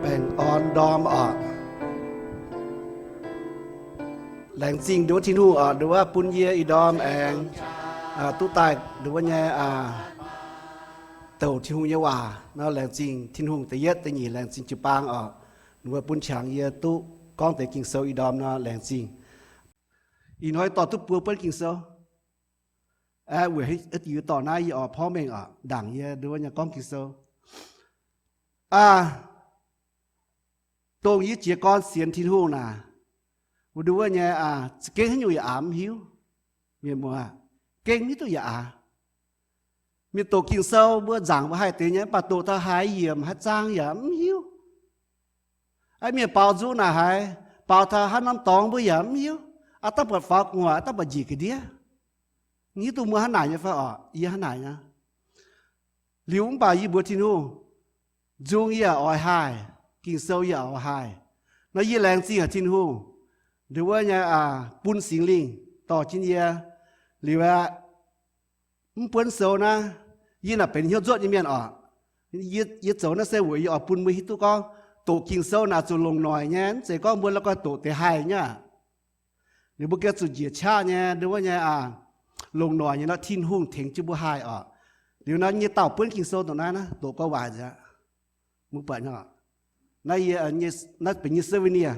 Baengh orn ndorm oc. Laengz zingh nduov Tin-Hungh oc, nduov bun yie ih ndorm aengx duqv daaih nduov nyei douc Tin-Hungh nyei waac nor. Laengz zingh Tin-Hungh da'yietv da'nyeic, laengz zingh jiu-baang oc, nduov bun qangx yie duqv gorngv deix Ging-Sou ih ndorm nor. Laengz zingh. Ih hnoi dorh duqv buo buonv Ging-Sou. Aeqv, weic haaix diuc dorh naaiv yie oix porv mengh oc, ndaangc yie nduov nyei gorngv Ging-Sou. Aa, dongh yie jiez gorn sienx Tin-Hungh naaic, wuov nduov nyei, za'gengh haaix nyungc yaac aav mv hiuv. Mienh muoz, gengh mv hiuv duqv yaac aav. Mienh doqc Ging-Sou mbuo nzaangc mbuo haih deix nyei, mv baac doqc taux haaix yiemc haaix zaang yaac mv hiuv. Aa, mienh baaux nzung naaic haiz, baaux taux haaix norm dorngx mbuo yaac mv hiuv. Aa, daav buatc faaux gu'nguaaic, daav buatc njiec ga'ndiev. Hiuv duqv mbuo hnangv naaic nyei fai orqc? Yie hnangv naaic nyei. Liuz mv baac yie mbuox Tin-Hungh, nzung yie yaac oix haih, Ging-Sou yie yaac oix haih. Nor yie laengz zingh haic Tin-Hungh, nduov nyei, bun Singx Lingh dorh jienv yie. Liuz aqv, mv buonv sou naaiv, yie naaic benx hnyouv nzuotv nyei mienh oc. Yie zoux naaiv se weic yie oix bun mbuo hiuv duqv gorngv doqc Ging-Sou naaic zuqc longc noic nyei, mv zeiz gorngv mbuo la'guaih doqc deix haih nyei aqv. Liuz mbuo gengh zuqc njiec qaqv nyei, nduov nyei, longc noic nyei nor Tin-Hungh tengx jienv mbuo haih oc. Liuz nor nyei dauh buonv Ging-Sou dongh naaiv, naaiv doqc gauh waaic nzengc aqv. Mbuo buatc naaiv, naaiv benx nyei souvenir.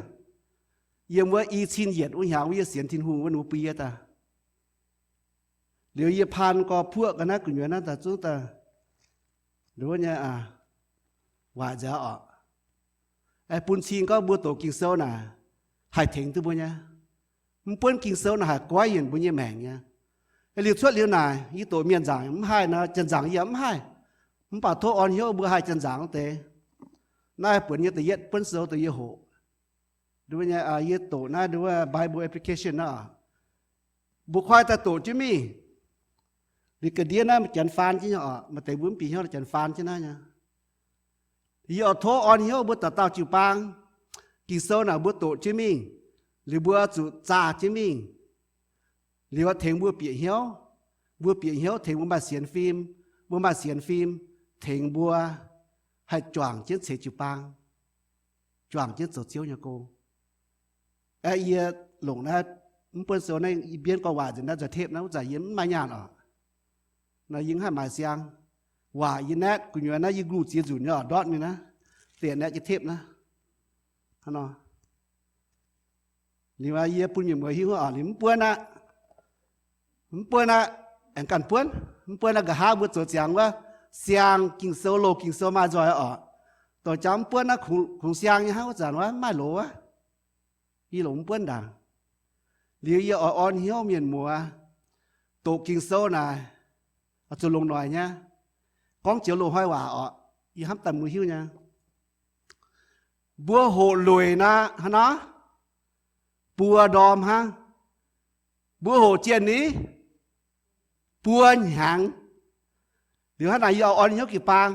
Yiem wuov i cin yietc wuov hnyangx wuov yie sienx Tin-Hungh wuov, ninh mbuo bun yie daaih. Liuz yie paan gorx-puoqv ga'naaiv gu'nyuoz naaiv daaih zungv daaih, nduov nyei, waaic nzengc oc. Bun cing gorngv mbuo doqc Ging-Sou naaic haih tengx duqv mbuo nyei. Mv buonv Ging-Sou naaic haih goiv yienc mbuo nyei maengc nyei. Liuz cuotv liuz naaic yie doqc mienh nzaangc mv haih nor, janx-nzaangc yie yaac mv haih. Mv baac tov orn hnyouv mbuo haih janx-nzaangc wuov deix. Naaiv buonc nyei da'yietv buonv sou dongh yie hoqc. Nduov nyei, yie doqc naaiv nduov Bible application naaiv. Mbuo koi daaih doqc jienv mingh. Liuz ga'ndiev naaiv maaih janx faan jienv nyei oc. Maaih deix mbuo mv bieqc hnyouv janx faan jienv naaiv nyei. Yie oix tov orn hnyouv mbuo dauh dauh jiu-baang, Ging-Sou naaic mbuo doqc jienv mingh, liuz mbuo zuqc zaah jienv mingh, liuz tengx mbuo bieqc hnyouv. Mbuo bieqc hnyouv tengx mbuo maaih sienx fim, mbuo maaih sienx fim tengx mbuo haih juangc jienv ceix jiu-baang, juangc jienv zoux Ziouv nyei gong. Aeqv, yie longc naaiv mv buonv sou naaiv yie mbienv gorngv waac nzengc naaiv nzauh tepv naaiv, wuov zanc yie mv maaih nyaanh oc. Nor yie mv haih maaiz siang. Waac yie naetv gu'nyuoz naaiv yie nquluh ziex nzunc nyei oc, ndortv mingh naaiv, deix naetv nyei tepv naaiv. Hnangv nor, liuz yie bun mienh muoz hiuv oc, liuz mv buonv aqv. Mv buonv aqv, aengx ganh buonv. Mv buonv aqv, nqa'haav mbuo zoux ziangx wuov, siang Ging-Sou, loz Ging-Sou maaih nzoih oc. Dongh jangx mv buonv naaiv kungx siang nyei hnangv, wuov zanc wuov mv maaih loz wuov. Yie longc mv buonv ndaangc. Liuz yie oix orn hnyouv mienh muoz, doqc Ging-Sou naaic zuqc longc noic nyei. Gorngv joux loz-hnoi waac oc, yie hnamv daaih mbuo hiuv nyei. Mbuo hoqc lueic naaic hnangv nor, buo ndorm hnangv. Mbuo hoqc jienh ni, buo hnyangx. Liuz hnangv naaic yie oix orn hnyouv jiu-baang,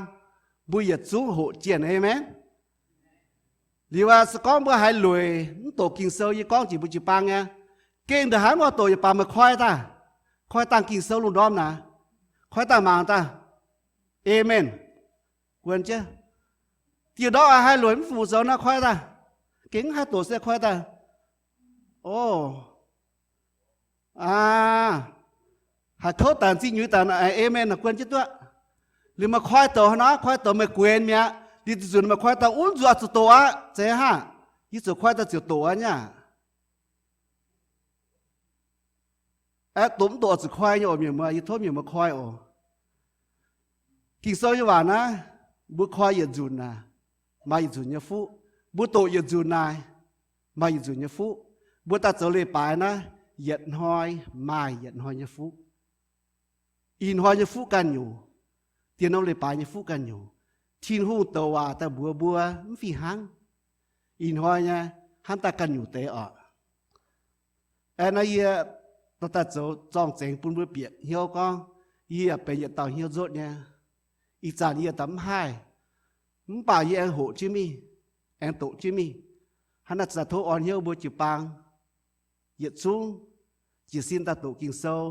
mbuo yietc zungv hoqc jienh, aamen. Liuz aqv, se gorngv mbuo haiz lueic mv doqc Ging-Sou, yie gorngv jiex mbuo jiu-baang nyei, gengh ndongc haaix mv oix doqc yaac baac meih koi daaih, koi dangh Ging-Sou lungh ndorm naaic, koi daaih mangc daaih. Aamen. Guon jienv. Diuh ndorm haiz lueic mv fungc zoux nor, koi daaih. Gengh mv haih doqc se koi daaih. O, aa, haih kouv daaih zingh nyuiz daaih, aamen, guon jienv duqv. Liuz meih koi douc hnangv nor, koi douc meih guenx mi'aqv. Liuz zuqc meih koi daaih wuov nzuqc zuqc doqc aqv, zeiz hnangv. Yie zuqc koi daaih ziouc doqc aqv nyei. Aeqv, doqc mv doqc zuqc koi nyei oc, mienh muoz. Yie tov mienh muoz koi oc. Ging-Sou nyei waac naaiv, mbuo koi yietc nzunc naaic, maaih yietc nzunc nyei fuqv. Mbuo doqc yietc nzunc naaic, maaih yietc nzunc nyei fuqv. Mbuo daaih zoux leiz-baaix naaiv, yietc hnoi maaih yietc hnoi nyei fuqv. Ih hnoi nyei fuqv ganh nyungc, dien norm leiz-baaix nyei fuqv ganh nyungc. Tin-Hungh douc waac daaih mbuox mbuo mv fih hnangv. Ih hnoi nyei hnamv daaih ganh nyungc deix oc. Aeqv, naaiv yie dorh daaih zoux zorng-zengx bun mbuo bieqc hnyouv gorngv, yie yaac benx yietc dauh hnyouv nzotv nyei. Ih zanc yie daaih mv haih, mv baac yie aengx hoqc jienv mingh, aengx doqc jienv mingh. Hnangv naaic daaih tov orn hnyouv mbuo jiu-baang yietc zungv jiez sin daaih doqc Ging-Sou,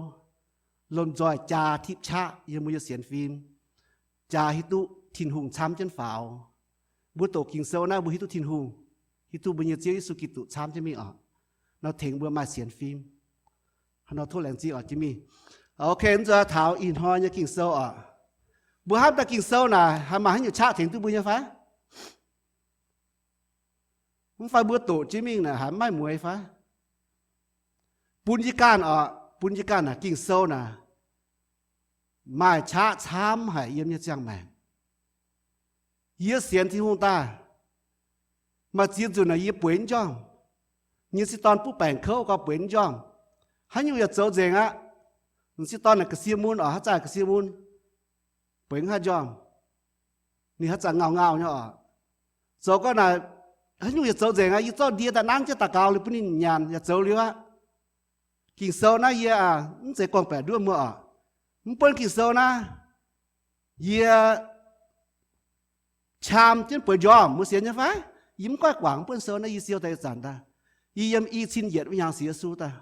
lomh nzoih jaa tipv qaqv yiem mbuo nyei sienx fim. jaax hiuv duqv Tin-Hungh camv jienv faaux. Mbuo doqc Ging-Sou naaiv mbuo hiuv duqv Tin-Hungh, hiuv duqv mbuo nyei Ziouv Yesu Giduc camv jienv mingh oc. Nor tengx mbuo maaih sienx fim. Nor tov laengz zingh oc, jiex mingh. Ok, nzuonx taux ih hnoi nyei Ging-Sou oc. Mbuo hnamv daaih Ging-Sou naaic haih maaih haaix nyungc qaqv tengx duqv mbuo nyei fai? Mv fai mbuo doqc jienv mingh naaic haiz maiv mueiz fai? Bun yie ganh oc, bun yie ganh naaic Ging-Sou naaic maaih qaqv camv haic yiem nyei ziangh maengc. Yie sienx Tin-Hungh daaih, maaih ziex nzunc naaic yie bueix njormh. Nyei sieqv dorn butv baengc kouv gau bueix njormh. Haaix nyungc yaac zoux nzengc aqv. Sieqv dorn naaic ga'sie mun oc, haaix zanc ga'sie mun, bueix haaix njormh, ninh haaix zanc ngauh ngauh nyei oc. Zoux gau naaic, haaix nyungc yaac zoux nzengc aqv. Yie zorqv ndie daaih nanv jienv daux gaux liuz bun ninh nyanc yaac zoux liuz aqv. Ging-Sou naaiv yie mv zeiz gorngv-baeqc nduov mbuo oc. Mv buonv Ging-Sou naaiv, yie qam jienv bueix njormh, mbuo sienx nyei fai? Yie mv goiv guangc mv buonv sou naaiv, yie siou daaih ih zanc daaih. Yie yiem i cin yietc wuov hnyangx sienx Yesu daaih.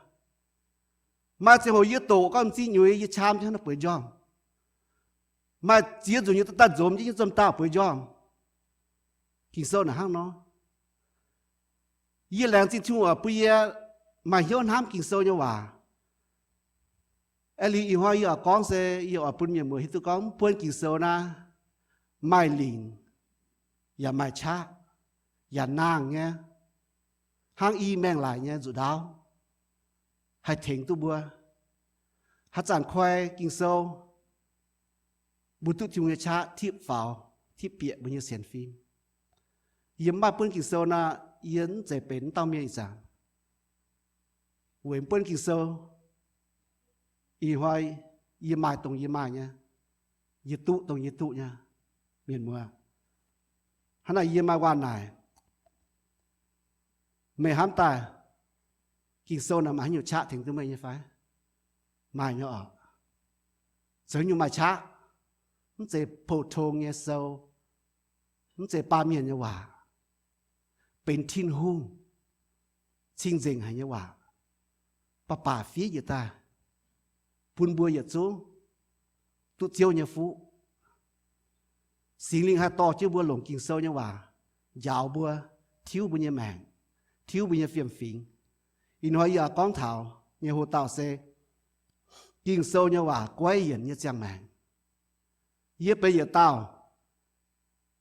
Maaih ziangh hoc yie doqc gau m'zing nyuix, yie qam jienv hnangv naaiv bueix njormh. Maaih ziex nzunc yie daaih nzomz jienv nyei zomh dauh bueix njormh. Ging-Sou naaic hnangv nor. Yie laengz zingh Tin-Hungh oix bun yie maaih hnyouv hnamv Ging-Sou nyei waac. Aeqv, liuz ih hnoi yie oix gorngv se yie oix bun mienh muoz hiuv duqv gorngv mv buonv Ging-Sou naaiv maaih lingc yaac maaih qaqv yaac nangh nyei, hnangv i maengx laic nyei nzuqc ndaauv haih tengx duqv mbuo. Haaix zanc koi Ging-Sou, mbuo duqv Tin-Hungh nyei qaqv tipv faaux, tipv bieqc mbuo nyei sienx fim. Yie mv maaih buonv Ging-Sou nor, yie mv zeiz benx wuov dauh mienh ih zanc. Weic mv buonv Ging-Sou, ih hnoi yie maaih dongh yie maaih nyei, yie duqv dongh yie duqv nyei. Mienh muoz, hnangv naaic yie maaih waac naaic, meih hnamv daaih Ging-Sou naaic maaih haaix nyungc qaqv tengx duqv meih nyei fai? Maaih nyei oc. Zoux haaix nyungc maaih qaqv? Mv zeiz pou-tong nyei sou, mv zeiz baamh mienh nyei waac, benx Tin-Hungh cing-nzengc haic nyei waac, baac baac fiev njiec daaih bun mbuo yietc zungv duqv Ziouv nyei fuqv. Singx Lingh haih dorh jienv mbuo longc Ging-Sou nyei waac njaaux mbuo, tiuv mbuo nyei maengc, tiuv mbuo nyei fiem-fingx. Ih hnoi yie oix gorngv taux nyei hoc dauh se Ging-Sou nyei waac goiv yienc nyei ziangh maengc. Yie benx yietc dauh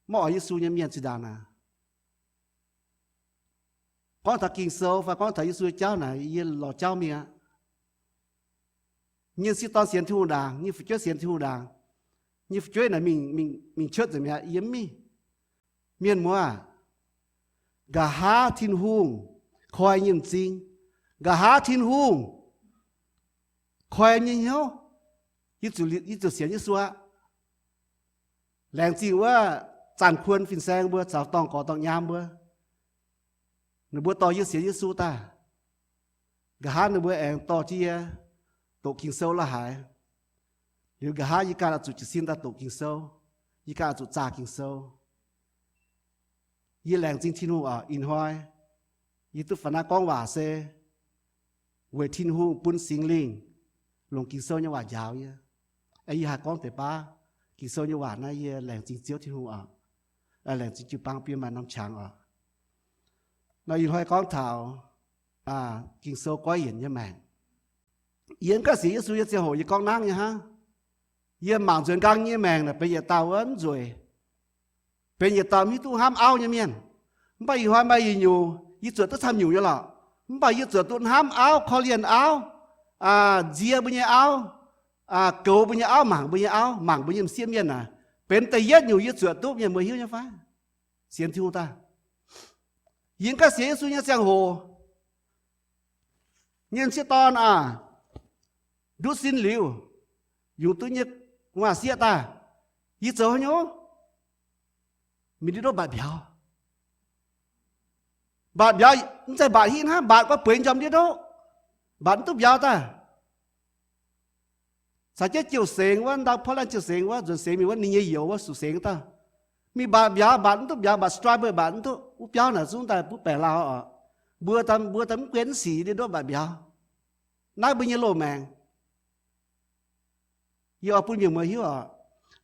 maiv oix Yesu nyei mienh zinh ndaangc naaic. Gorngv taux Ging-Sou fai gorngv taux Yesu nyei jauv naaic, yie lorz jauv mingh aqv. Nyei sieqv dorn sienx Tin-Hungh ndaangc, nyei fu'jueiv sienx Tin-Hungh ndaangc, nyei fu'jueiv naaic mingh, mingh, mingh cuotv nzengc mi'aqv, yie mv mingh. Mienh muoz, nqa'haav Tin-Hungh koi nyei m'zing, nqa'haav Tin-Hungh koi nyei hnyouv, yie zuqc, yie zuqc sienx Yesu aqv. Laengz zingh wuov zanc kuon fin-saeng mbuo caux dorngh gorx dorngh nyaam mbuo, ninh mbuo dorh yie sienx Yesu daaih. Nqa'haav ninh mbuo aengx dorh jienv yie doqc Ging-Sou la'haiz. Liuz nqa'haav yie ganh oix zuqc jiez sin daaih doqc Ging-Sou, yie ganh oix zuqc zaah Ging-Sou. Yie laengz zingh Tin-Hungh oc, ih hnoi yie duqv faaux naaiv gorngv waac se weic Tin-Hungh bun Singx Lingh longc Ging-Sou nyei waac njaaux yie. Yie haih gorngv deix baav Ging-Sou nyei waac naaiv, yie laengz zingh Ziouv Tin-Hungh oc. Laengz zingh jiu-baang bun yie maaih norm qangx oc. Nor ih hnoi gorngv taux Ging-Sou goiv yienc nyei maengc. Yie mv gaengh sienx Yesu nyei ziangh hoc yie gorngv nangv nyei hnangv. Yie mangc nzuonx nqaang nyei maengc naaic benx yietc dauh wuov mv nzueic, benx yietc dauh mv hiuv duqv hnamv auv nyei mienh. Mv baac ih hnoi maaih yietc nyungc yie zuotc duqv camv nyungc nyei lorqc. Mv baac yie zuotc duqv hnamv auv, korv-lienh auv, nzie mbuo nyei auv, goux mbuo nyei auv, mangc mbuo nyei auv, mangc mbuo nyei m'sieqv mienh naaic, benx da'yietv nyungc yie zuotc duqv. Mienh mbuo hiuv nyei fai? Sienx Tin-Hungh daaih, yie mv gaengh sienx Yesu nyei ziangh hoc, nyei m'sieqv dorn aah, nduqc sin liuz, yungz duqv nyei gu'nguaaz-sieqv daaih, yie zoux haaix nyungc? Mingh ndiev ndoqv mbatc mbiauz. Mbatc mbiauz mv zeiz mbatc hitv hnangv, mbatc gorngv bueix njormh ndiev ndoqv, mbatc mv duqv mbiauz daaih. Caux jienv Jiouv Sengx wuov, ndau Portland Jiouv Sengx wuov, nzuonx sengx mingh wuov, ninh nyei youz wuov, Suqc Sengx dauh, mingh mbatc mbiauz, mbatc mv duqv mbiauz, mbatc strawberry mbatc mv duqv. Wuov biauv naaic zungv daaih butv baengc lauh oc. Mbuo, mbuo daaih mv guen mv sic ndiev ndoqv mbatc mbiauz. Naaiv mbuo nyei loz-maengc. Yie oix bun mienh muoz hiuv oc.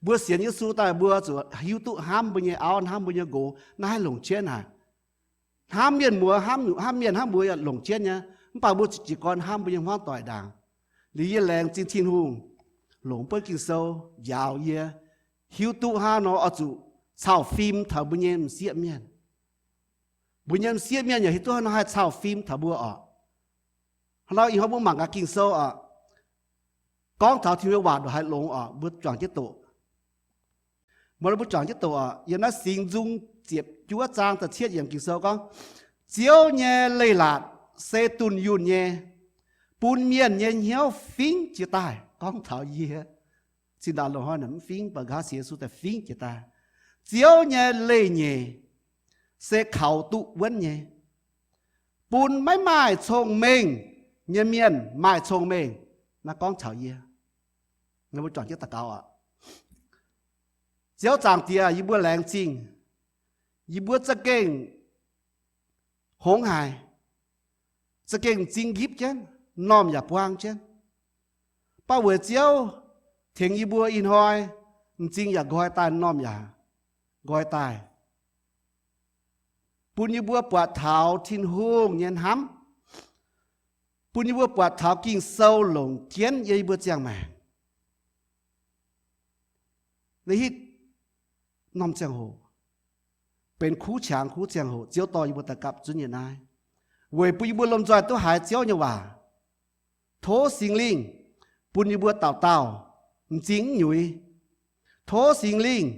Mbuo sienx Yesu daaih mbuo zuqc hiuv duqv hnamv mbuo nyei auv, hnamv mbuo nyei nqox, naaiv haih longc jienv haic. Hnamv mienh muoz, hnamv, hnamv mienh, hnamv mbuo yaac longc jienv nyei. Mv baac mbuo zuqc jiez gorn hnamv mbuo nyei hmuangv doic ndaangc. Liuz yie laengz zingh Tin-Hungh longc buonv Ging-Sou njaaux yie, hiuv duqv hnangv nor oix zuqc cau fim taux mbuo nyei m'sieqv mienh. Mbuo nyei m'sieqv mienh yaac hiuv duqv hnangv nor haih cau fim taux mbuo oc. Hnangv nor ih hnoi mbuo mangc gaax Ging-Sou oc. Gorngv taux Tin-Hungh nyei waac ndongc haaix longx oc, mbuo juangc jienv doqc. Mbuo juangc jienv doqc oc. Yiem naaiv Singx Nzung ziepc juov zaang da'cietv yiemc Ging-Sou gorngv, Ziouv nyei leiz-latc se dunh yunh nyei, bun mienh nyei hnyouv fingv jiez daaih. Gorngv taux yie, zinh ndaangc loz-hnoi naaic mv fingv, mv baac nqa'haav sienx Yesu daaih fingv jiez daaih. Ziouv nyei leiz-nyeic se kaux duqv wuonv nyei, bun maiv maaih cong-mengh nyei mienh maaih cong-mengh. Naaiv gorngv caux yie. Mbuo juangc jienv daux gaux oc. Ziouv Zaangc Diex, yie mbuo laengz zingh. Yie mbuo za'gengh hngongx haic, za'gengh m'zing nqipv jienv, m'normh yaac buang jienv. Mv baac weic Ziouv tengx yie mbuo ih hnoi, m'zing yaac nqoi daaih, m'normh yaac nqoi daaih, bun yie mbuo buatc taux Tin-Hungh nyei hnamv, bun yie mbuo buatc taux Ging-Sou longc jienv yie mbuo ziangh maengc. Naaiv hitv norm ziangh hoc benx kuv qangx kuv ziangh hoc Ziouv dorh yie mbuo daaih gapv zunv nyei naaiv, weic bun yie mbuo lomh nzoih duqv haiz Ziouv nyei waac. Tov Singx Lingh bun yie mbuo dauh dauh m'zing mv nyuiz. Tov Singx Lingh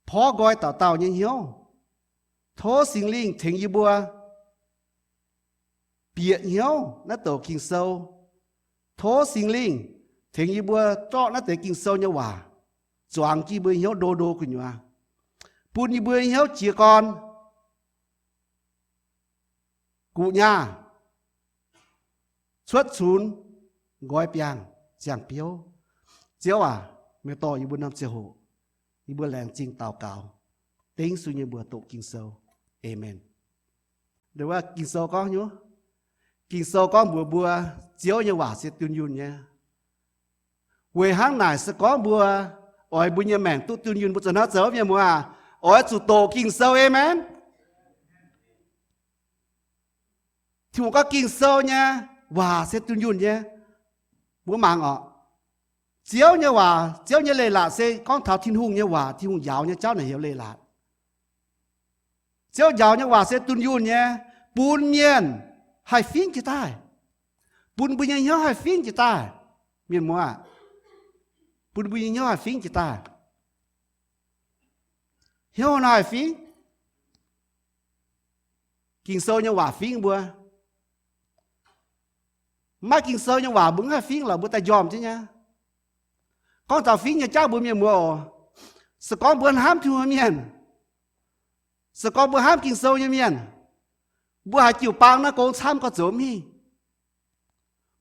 porv nqoi dauh dauh nyei hnyouv. Tov Singx Lingh tengx yie mbuo bieqc hnyouv naaiv douc Ging-Sou. Tov Singx Lingh tengx yie mbuo zorqv naaiv deix Ging-Sou nyei waac zuangx jienv yie mbuo hnyouv ndo ndo gu'nyuoz, bun yie mbuo hnyouv jiez gorn, guqc nyaah, cuotv cunx, nqoi biangh, ziangh biouv. Ziouv aac, meih dorh yie mbuo norm ziangh hoc, yie mbuo laengz zingh daux gaux, dengv Yesu nyei mbuox doqc Ging-Sou. Aamen. Ging-Sou gorngv nyuv, Ging-Sou gorngv mbuox mbuo, Ziouv nyei waac se dunh yunh nyei. Weic hnangv naaic se gorngv mbuo oix mbuo nyei maengc duqv dunh yunh, mbuo zuqc hnangv zoux, mienh muoz aac, oix zuqc doqc Ging-Sou. Aamen. Tin-Hungh gorngv Ging-Sou nyei waac se dunh yunh nyei. Mbuo mangc oc. Ziouv nyei waac, Ziouv nyei leiz-latc se gorngv taux Tin-Hungh nyei waac, Tin-Hungh njaaux nyei jauv naaic heuc leiz-latc. Ziouv njaaux nyei waac se dunh yunh nyei, bun mienh haih fingv jiez daaih, bun mbuo nyei hnyouv haih fingv jiez daaih. Mienh muoz, bun mbuo nyei hnyouv haih fingv jiez daaih. Hnyouv nor haih fingv? Ging-Sou nyei waac fingv mbuo. Maiv Ging-Sou nyei waac mbuo mv haih fingv lorqc, mbuo daaih njormh jienv nyei. Gorngv taux fingv nyei jauv, mbuo mienh muoz oc, se gorngv mbuo hnamv Tin-Hungh mienh, se gorngv mbuo hnamv Ging-Sou nyei mienh, mbuo haiz jiu-baang naaiv gong camv gorx zoux mingh,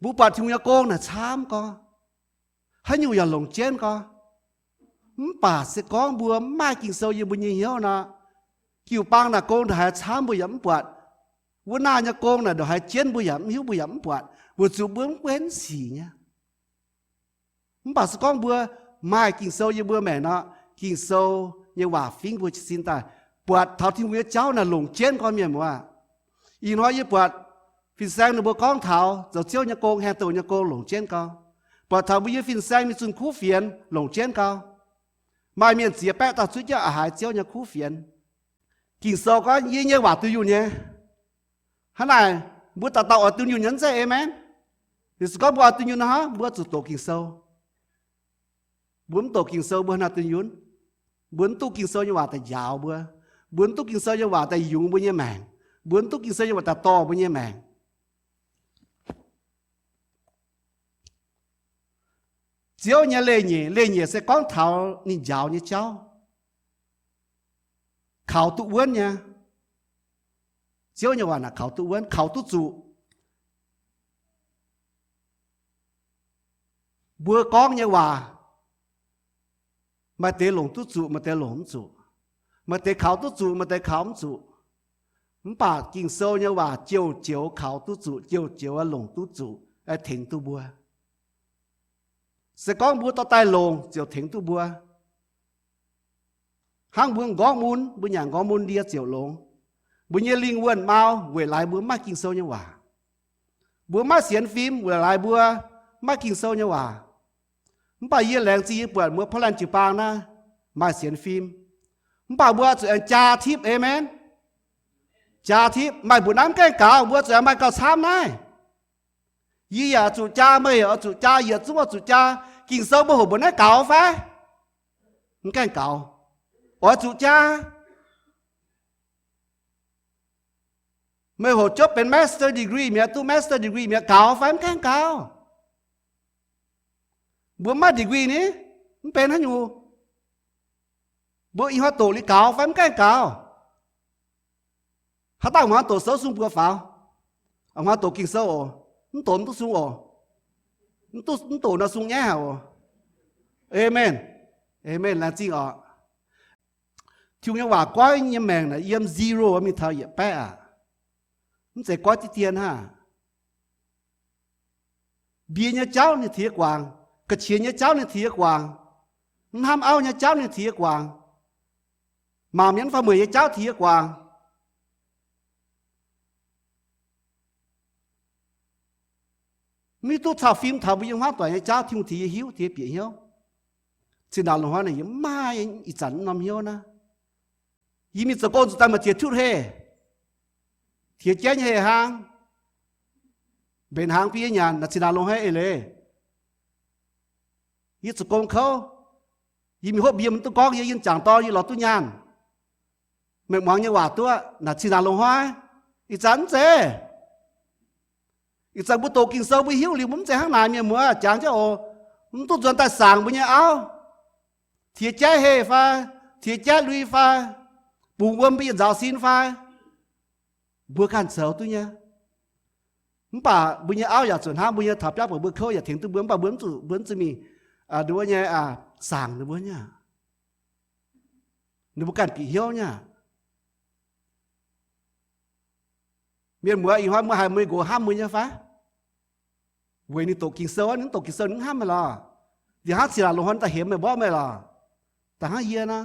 mbuo buatc Tin-Hungh nyei gong naaic camv gorx, haaix nyungc yaac longc jienv gorx. Mv baac se gorngv mbuo mv maaih Ging-Sou yiem mbuo nyei hnyouv nor, jiu-baang naaic gong ndongc haaix camv mbuo yaac mv buatc. Wuov naaiv nyei gong naaic ndongc haaix jienv mbuo yaac mv hiuv, mbuo yaac mv buatc, weic zuqc mbuo mv buonv sic nyei. Mv baac se gorngv mbuo maaih Ging-Sou yiem mbuo maengc nor, Ging-Sou nyei waac fingv mbuo jiez sin daaih, buatc taux Tin-Hungh nyei jauv naaic longc jienv gorx, mienh muoz. Ih hnoi yie buatc fin-saeng ninh mbuo gorngv taux zoux Ziouv nyei gong, haengh douh nyei gong longc jienv gau. Buatc taux mbuo yie fin-saeng mingh zunh kuv fienx longc jienv gau. Maaih mienh ziex baeqv dauh zuqv jienv a'haiz Ziouv nyei kuv fienx. Ging-Sou gorngv yie nyei waac dunh yunh nyei. Hnangv naaic, mbuo dauh dauh oix dunh yunh nyei zeiz, aamen. Liuz se gorngv mbuo oix dunh yunh nor, mbuo zuqc doqc Ging-Sou. Mbuo mv doqc Ging-Sou mbuo haaix nor dunh yunh? Mbuo mv duqv Ging-Sou nyei waac daaih njaaux mbuo. Mbuo mv duqv Ging-Sou nyei waac daaih yungz mbuo nyei maengc. Mbuo mv duqv Ging-Sou nyei waac daaih dorh mbuo nyei maengc. Ziouv nyei leiz-nyeic, leiz-nyeic se gorngv taux ninh njaaux nyei jauv, kaux duqv wuonv nyei. Ziouv nyei waac naaic kaux duqv wuonv, kaux duqv zuqc. Mbuo gorngv nyei waac, maaih deix longc duqv zuqc, maaih deix longc mv zuqc. Maaih deix kaux duqv zuqc, maaih deix kaux mv zuqc. Mv baac Ging-Sou nyei waac joux-joux kaux duqv zuqc, joux-joux longc duqv zuqc, tengx duqv mbuo. Se gorngv mbuo dorh daaih longc ziouc tengx duqv mbuo. Hnangv mbuo m'nqorngv mun, mbuo nyanc m'nqorngv mun ndie ziouc longx. Mbuo nyei lingh wuonh mau weic laaix mbuo mv maaih Ging-Sou nyei waac. Mbuo mv maaih sienx fim weic laaix mbuo mv maaih Ging-Sou nyei waac. Mv baac yie laengz zingh yie buatc mbuo Portland jiu-baang naaiv maaih sienx fim. Mv baac mbuo zuqc aengx jaa tipv, aamen. Jaa tipv, maaih mbuoqc naaiv mv gaengh gaux, mbuo zuqc aengx maaih gauh camv naaiv. Yie yaac zuqc jaa, meih yaac oix zuqc jaa, yietc zungv oix zuqc jaa. Ging-Sou mbuo hoqc mbuoqc naaiv gaux fai? Mv gaengh gaux. Oix zuqc jaa. Meih hoqc jopv benx master degree mi'aqv, duqv master degree mi'aqv, gaux fai? Mv gaengh gaux. Mbuo mv maaih degree ni, mv benx haaix nyungc. Mbuo ih hnoi doqc liuz gaux fai? Mv gaengh gaux. Haaix dauh hmuangx doqc sou sung buoz faaux? Hmuangx doqc Ging-Sou oc. Mv doqc mv duqv sung oc. Mv doqc nor sung nyaiv haic oc. Aamen. Aamen. Laengz zingh oc. Tin-Hungh nyei waac goiv nyei maengc naaic yiem zero mingh taux yietc baeqv aqv. Mv zeiz goiv diqv dien hnangv. Mbie nyei jauv ninh tengx yie guangc, ga'qiex nyei jauv ninh tengx yie guangc, mv hnamv auv nyei jauv ninh tengx yie guangc, mangc mienh fai mueic nyei jauv tengx yie guangc. Mv hiuv duqv caux fim taux mbuo yiem hmuangv doic nyei jauv, Tin-Hungh tengx yie hiuv, tengx yie bieqc hnyouv. Zinh ndaangc loz-hnoi naaic yie mv maaih ih zanc mv norm hnyouv naaiv. Yie mingh zoux gong zuqc daaih maaih jiex tutv heh, tiex jaiv nyei heh hnangv, mbenc hnaangx bun yie nyanc. Naaic zinh ndaangc loz-hnoi eix leiz yie zoux gong kouv, yie mingh hopv mbie mv duqv gorngv yie, yie jangc dorn yie lorz duqv nyaanh, meih muangx nyei waac duqv. Naaic zinh ndaangc loz-hnoi, ih zanc mv zeiz. Ih zanc mbuo doqc Ging-Sou mbuo hiuv liuz mbuo mv zeiz hnangv naaic, mienh muoz, jangx jienv oc. Mv duqv nzuonx daaih sangx mbuo nyei auv, tiex jaiv heh fai, tiex jaiv lui fai, bungx wuom mbuo yietc nzaaux sin fai, mbuo ganh zoux duqv nyei. Mv baac mbuo nyei auv yaac zuqc hnamv mbuo nyei, taux biauv buatc mbuo kouv yaac tengx duqv mbuo, mv baac mbuo mv zuqc, mbuo mv zuqc mingh, aa, nduov nyei, aa, sangx ninh mbuo nyei. Ninh mbuo ganh bieqc hnyouv nyei. Mienh muoz, ih hnoi mbuo haiz mbuo nyei nqox hnamv mbuo nyei fai? Weic ninh doqc Ging-Sou, ninh mv doqc Ging-Sou ninh mv hnamv meih lorqc. Liuz hnangv zinh ndaangc loz-hnoi daaih hemx meih mborqv meih lorqc. Da'hnangv yie nor,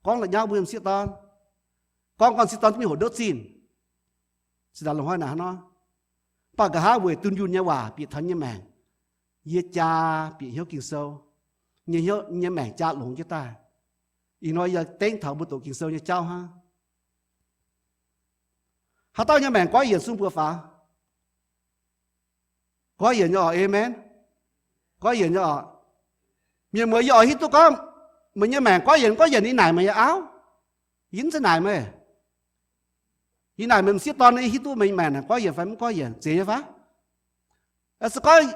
gorngv la'nyauv mbuo nyei m'sieqv dorn, gorngv gorn m'sieqv dorn duqv mingh hoqc ndouv zinh. Zinh ndaangc loz-hnoi naaic hnangv nor. Mv baac nqa'haav weic dunh yunh nyei waac bieqc taux nyei maengc, yie jaa bieqc hnyouv Ging-Sou, nyei hnyouv, nyei maengc jaa longx jienv daaih. Ih hnoi yie dengv taux mbuo doqc Ging-Sou nyei jauv hnangv. Haaix dauh nyei maengc goiv yienc sung buoz faaux? Goiv yienc nyei oc, aamen. Goiv yienc nyei oc. Mienh muoz, yie oix hiuv duqv gorngv meih nyei maengc goiv yienc, goiv yienc yie naaic meih nyei auv, yie mv zeiz naaic meih. Yie naaic meih m'sieqv dorn, yie hiuv duqv meih maengc naaic goiv yienc fai mv goiv yienc, zeiz nyei fai? Se gorngv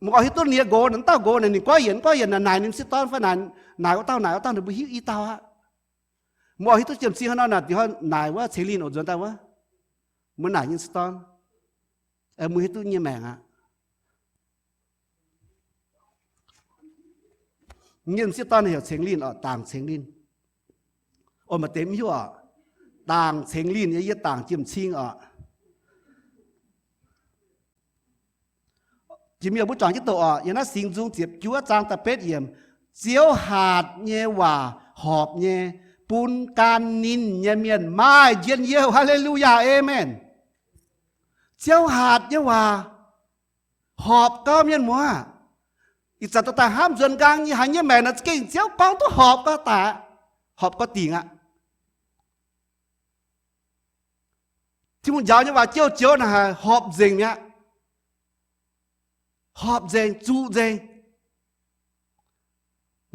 meih oix hiuv duqv ninh nyei nqox, naaic dauh nqox naaic ninh goiv yienc mv goiv yienc, naaic naaic ninh m'sieqv dorn fai naaic, naaic wuov dauh, naaic wuov dauh, ninh mbuo hiuv i dauh aqv. Meih oix hiuv duqv jiem-cing hnangv nor, naaic dingc hnoi naaic wuov Ceng Linh oc, nzuonx daaih wuov, mbuo naaic nyei m'sieqv dorn, mbuo hiuv duqv nyei maengc aqv. Nyei m'sieqv dorn heuc Ceng Linh oc, Dangc Ceng Linh. Ov, maaih deix mv hiuv oc. Dangc Ceng Linh, yie dangc jiem-cing oc. Jiex mingh mbuo juangc jienv doqc oc. Yiem naaiv Singx Nzung ziepc juov zaang da'betv yiemc, Ziouv hatc nyei waac horpc nyei, bun gan ninh nyei mienh maaih njien-youh. Haa^le^lu^yaa, aamen. Ziouv hatc nyei waac horpc gau, mienh muoz. Ih zanc dorh daaih hnamv nzuonx nqaang nyei, haiz nyei maengc naaic za'gengh Ziouv gorngv duqv horpc gau daic, horpc gau dingc aqv. Tin-Hungh njaaux nyei waac jouh joux naaic haic, horpc nzengc mi'aqv. Horpc nzengc, zuqc nzengc.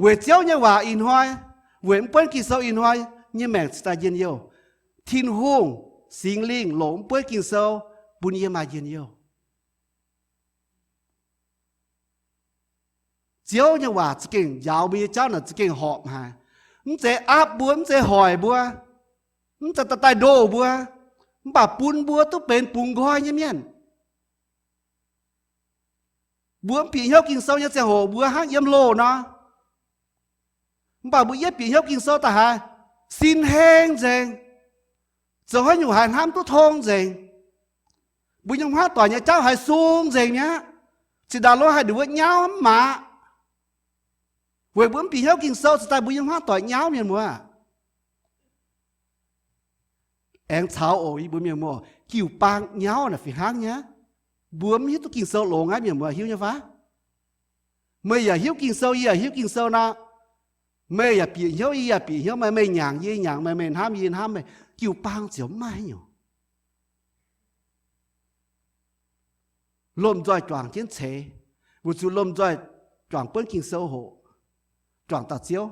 Weic Ziouv nyei waac ih hnoi, weic mv buonv Ging-Sou ih hnoi, nyei maengc cingx daaih njien-youh. Tin-Hungh Singx Lingh longc mv buonv Ging-Sou bun yie maaih njien-youh. Ziouv nyei waac za'gengh njaaux mbuo nyei jauv naaic za'gengh horpc haic. Mv zeiz aapv mbuo, mv zeiz hoic mbuo, mv zeiz daaih daaih ndoh mbuo, mv baac bun mbuo duqv benx bungx nqoi nyei mienh. Mbuo mv bieqc hnyouv Ging-Sou nyei ziangh hoc mbuo hnangv yiem loh nor. Mv baac mbuo yietv bieqc hnyouv Ging-Sou daaih haiz sin heng nzengc, zoux haaix nyungc haiz hnamv duqv tong nzengc. Mbuo nyei hmuangv doic nyei jauv haiz sung nzengc mi'aqv. Zinh ndaangc lorqc haih nduqc wuov nyauv mv maaih, weic mbuo mv bieqc hnyouv Ging-Sou, cingx daaih mbuo yiem hmuangv doic nyauv, mienh muoz. Aengx caux oc, yie mbuo mienh muoz, jiu-baang nyauv naaic fih hnangv nyei. Mbuo mv hiuv duqv Ging-Sou longx aqv, mienh muoz, hiuv nyei fai? Meih yaac hiuv Ging-Sou, yie yaac hiuv Ging-Sou nor, meih yaac bieqc hnyouv, yie yaac bieqc hnyouv meih, meih nyanc yie nyanc meih, meih hnamv yie hnamv meih, jiu-baang ziouc mv maaih nyungc. Lomh nzoih juangc jienv ceix, weic zuqc lomh nzoih juangc buonv Ging-Sou hoc, juangc dauh Ziouv.